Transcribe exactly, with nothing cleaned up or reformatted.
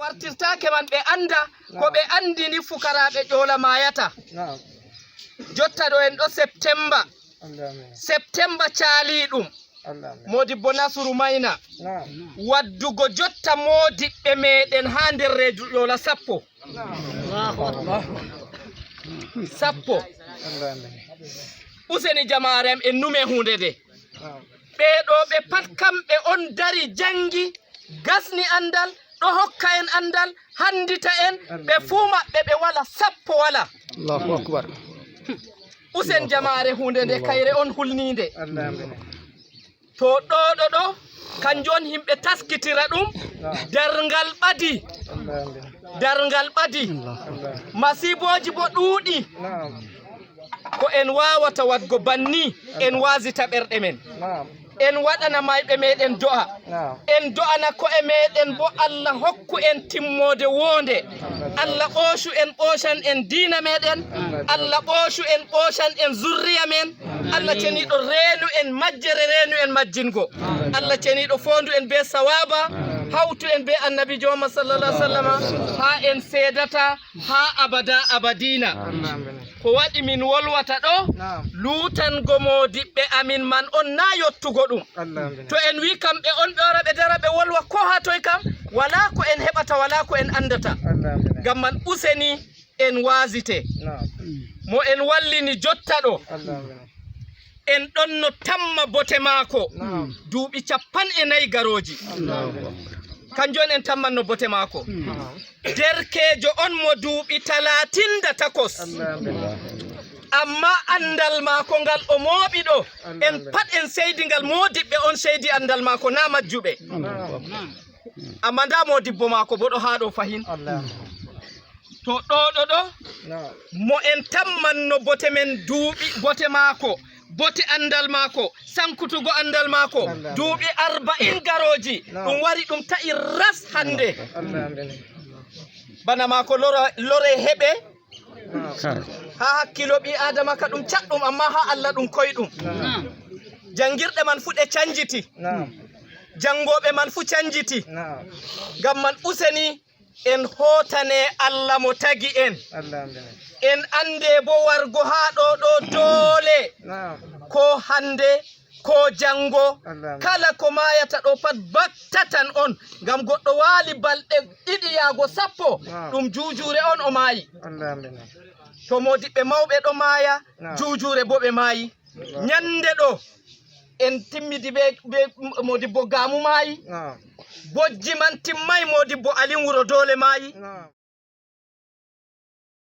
artirtaake man ɓe annda ko ɓe anndini fukaraaɓe ƴoola maayata. Jotta ɗo en ɗo septemba. Septemba caalii ɗum. Modibbo Nasuru Mayna. Waddugo jotta moodiɓɓe meeɗen haa nder reedu ƴoola sappo. Sappo. Useni jamaare am, en nume huunde nde. Ɓee ɗo ɓe pat kamɓe on dari janngi, gasni anndal, ɗo hokka en anndal, hanndita en, ɓe fuu maɓɓe ɓe wala sappo wala. Usen jamaare huunde nde kayre on hulniinde. To ɗo ɗo ɗo, kanjum on yimɓe taskitira ɗum, darngal ɓadi. Darngal ɓadi. Masiibooji bo ɗuuɗi. Ko en waawata waɗgo banni, en waazita ɓerɗe men. En waɗana mayɓe meɗen do'a. En do'ana ko'e meɗen bo Allah hokku en timmoode woonde. Allah ɓoocu en, ɓoocan en diina meɗen. Allah ɓoocu en, ɓoocan en zurriya men. Allah ceniiɗo reenu en majjere, reenu en majjingo. Allah ceniiɗo foondu en be sawaaba, hawtu en be annabiijo Muhammad sallallahu alaihi wasallama, haa en seedata haa abada abadiina. Ko waɗi min wolwata ɗo, luutango moodiɓɓe amin man on, naa yottugo ɗum. To en wi kamɓe on ɓe wara ɓe dara ɓe wolwa ko haa toy kam, walaa ko en heɓata, walaa ko en anndata. Ngam man useni en waazite. Mo en wallini jotta ɗo, en ɗonno tamma bote maako duuɓi cappanɗe nayi garooji. Kanjum on en tammanno bote maako. Derkeejo on mo duuɓi talatin da takwas. Amma anndal maako ngal o mooɓi ɗo, en pat en seydi ngal, moodiɓɓe on seydi anndal maako, naa majjuɓe. Amma ndaa moodibbo maako bo ɗo haa ɗo fahin. To ɗo ɗo ɗo, mo en tammanno bote men duuɓi, bote maako, bote anndal maako, sankutugol anndal maako, duuɓi arba'in garooji, ɗum wari ɗum ta'i ras hannde. Bana maako lore heɓe, haa hakkilo ɓii Aadama ka ɗum caɗɗum, amma haa Allah ɗum koyɗum. Janngirɗe man fuu ɗe canjiti. Janngooɓe man fuu canjiti. Ngam man useni en hootane Allah mo tagi en. En annde bo wargo haa ɗo ɗo doole, ko hannde, ko janngo, kala ko maayata ɗo pat battatan on, ngam goɗɗo waali balɗe ɗiɗi yaago sappo, ɗum juujuure on o maayi. To moodiɓɓe mawɓe ɗo maaya, juujuure bo ɓe maayi. Nyannde ɗo, en timmidi be, be moodibbo Gaamu maayi. Bojji man timmay, moodibbo Alin Wuro Doole maayi.